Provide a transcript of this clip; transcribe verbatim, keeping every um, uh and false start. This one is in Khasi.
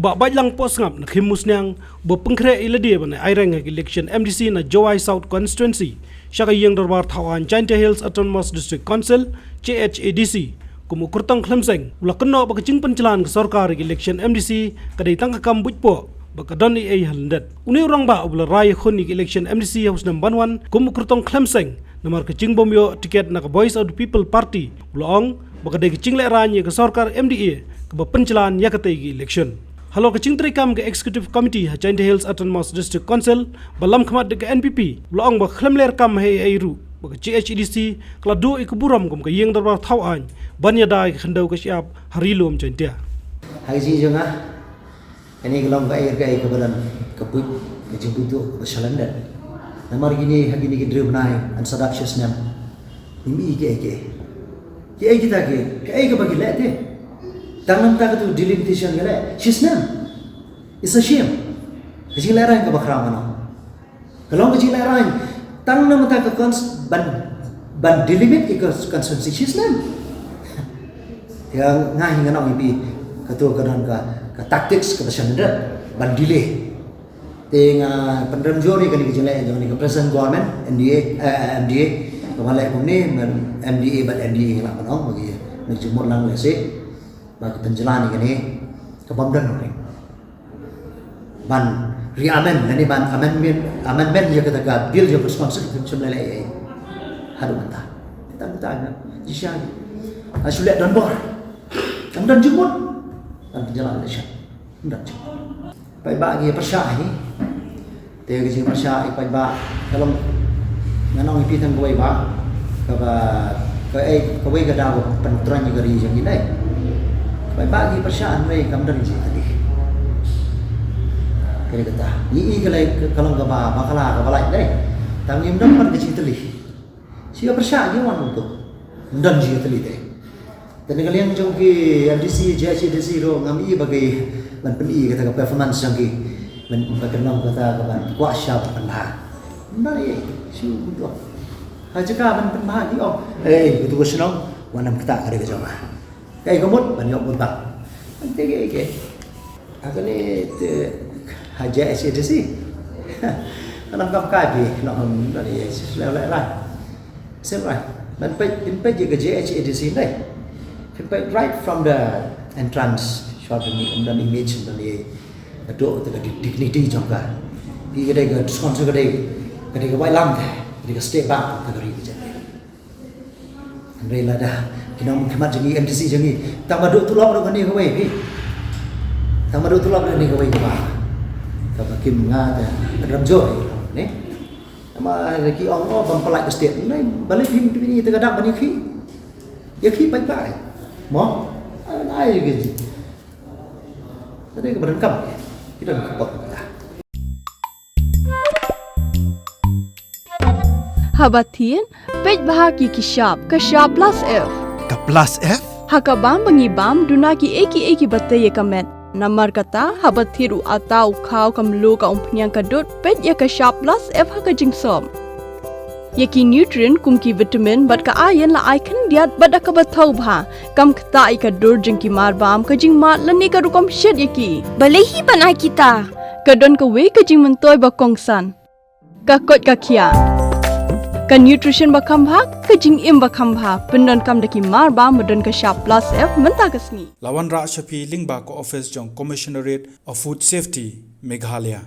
Bah Baitlang Pohsngap na Khim Musniang, uba pynkhreh ïa lade ban ai rank ha ka election M D C na Jowai South Constituency sha ka Ïing Dorbar Thaw Aiñ Jaintia Hills Autonomous District Council, J H A D C, kum u kyrtong khlem seng, u la kynnoh ba ka jingpynjlan ka sorkar ïa ka election M D C ka dei tang ka kam buit poh, ba ka don ei ei ha lyndet. Une u rangbah uba la rai ïakhun ïa ka election M D C ha u snem ban wan kum u kyrtong khlem seng namar ka jingbym ïoh tiket na ka Voice of the People Party, u la ong ba ka dei ka jinglehraiñ ïa ka sorkar M D A kaba pynjlan ïa katei ka election. Halor ka jingtreikam ka Executive Committee ha Jaintia Hills Autonomous District Council ba lam khmat da ka N P P, u la ong ba khlem ler kam ha ei ei ruh, ba ka J H A D C ka la duh ïa ka burom kum ka Ïing Dorbar Thaw Aiñ ban ïada ïa ka khyndew ka shyiap ha Ri Lum Jaintia. Ha ka jingïalang, kane ka long kaei kaei kaba don ka buit, ka jingbuit duh kaba shalyndet. Namar kine ha kine ki hynriew bnai, yn sa dap shi snem, ngim i kaei kaei. Kaei kita ki, kaei kaba ki leh te? Tang namar kata ka delimitation ki leh shi snem. It's a shame. Ka jinglehraiñ kaba khraw, mano. Ka long ka jinglehraiñ tang namar kata ka cons-, ban, ban delimit ïa ka constituency shi snem. Ïa nga hi nga ong ïa phi, kato ka don ka, ka tactics kaba shalyndet ban delay. Te nga pynrem jur ïa kane ka jingleh jong kane ka present government, N D A, eh, M D A, kaba leh kumne, M D A bad N D A nga lah ban ong, bad ki, bad ki jingmut lang lehse ba ka pynjlan ïa kane ka bym don ruh ban re-amend lane ban amendment, amendment ïa kata ka bill jong ka sponsorship, kam shym la leh ei ei haduh mynta. Te tang kata ka jingshisha, ha shu leh donbor, kam don jingmut ban pynjlan election. Ym don jingmut. Paidbah ki ïa pyrshah hi. Te ka jingpyrshah ïa paidbah ka long, ngan ong ïa phi tang kawei ba, kaba, kaei, kawei ka daw ban pyntrang ïa ka ri jong ngi, dei. Paidbah ki ïa pyrshah, hynrei kam don jingtylli. Ka dei kata. Ngi i ka long, ka long kaba bakla kaba lait, dei. Tang ngim don pat ka jingtylli. Shi ïa pyrshah ki wan kumto. Ym don jingtylli te. Te na ka liang jong ki M D C, J H A D C ruh ngam i ba ki ban pyni kata ka performance jong ki. Ban, ba ka long kata ka ban kwah sha ban pynbha. Ym don ei ei, shu kumto. Ha jaka ban pynbha ki ong, "Eh, katu ka shnong, wat nym ktah, ka dei ka jong nga." Kaei ka mut ban ïoh vote bank. Ym dei kaei kaei. Ha kane te, ha J H A D C. Ka nang kam kai phi, nang, nang, yes, leh, leh, leh. Same right. Ban peit, ban peit ïa ka J H A D C ne. Ban peit right from the entrance, short, ban, ban image, ban ïa, ka dei ka dig-, dignity jong ka. Phi, ka dei ka sponsor, ka dei, ka dei ka Baitlang te, ka dei ka state bank ka ri ka jong ngi. Hynrei lada ki nongmihkhmat jong ngi, M D C jong ngi, tang ba duh tulop ruh kane kawei, phi. Tang ba duh tulop ruh kane kawei kaba, kaba kim, nga te pynrem jur ne. Namar ki ong, "Oh, bym pynlait ka state." Nai, balei phim pyni ïa kata ka dak ban ïakhih? Ïakhih paidbah. Mo? Ai, ai, ki. Ka dei kaba donkam. Ki don ka pop ka. Haba thied, peit bha ki, ki shap, ka shap plus F. Ka plus F? Ha ka bam ba ngi bam, duna kiei kiei kiba tei ïa ka met. Namar kata, haba thied u atta, u khaw, ka mluh, ka umphniang, ka dud, peit ïa ka shap plus F ha ka jingsop. Ïa ki nutrient kum ki vitamin bad ka iron la ai khyndiat bad da kaba thaw bha. Kam ktah ïa ka dur jong ki marbam, ka jingmad lane ka rukom shet ïa ki. Balei hi ban ai kita? Ka don kawei ka jingmyntoi ba kongsan. Ka koit ka khiah. Ka nutrition ba kham bha, ka jingim ba kham bha. Pyndonkam da ki marbam ba don ka shap plus F mynta ka sngi. La wanrah sha phi lyngba ka office jong Commissionerate of Food Safety, Meghalaya.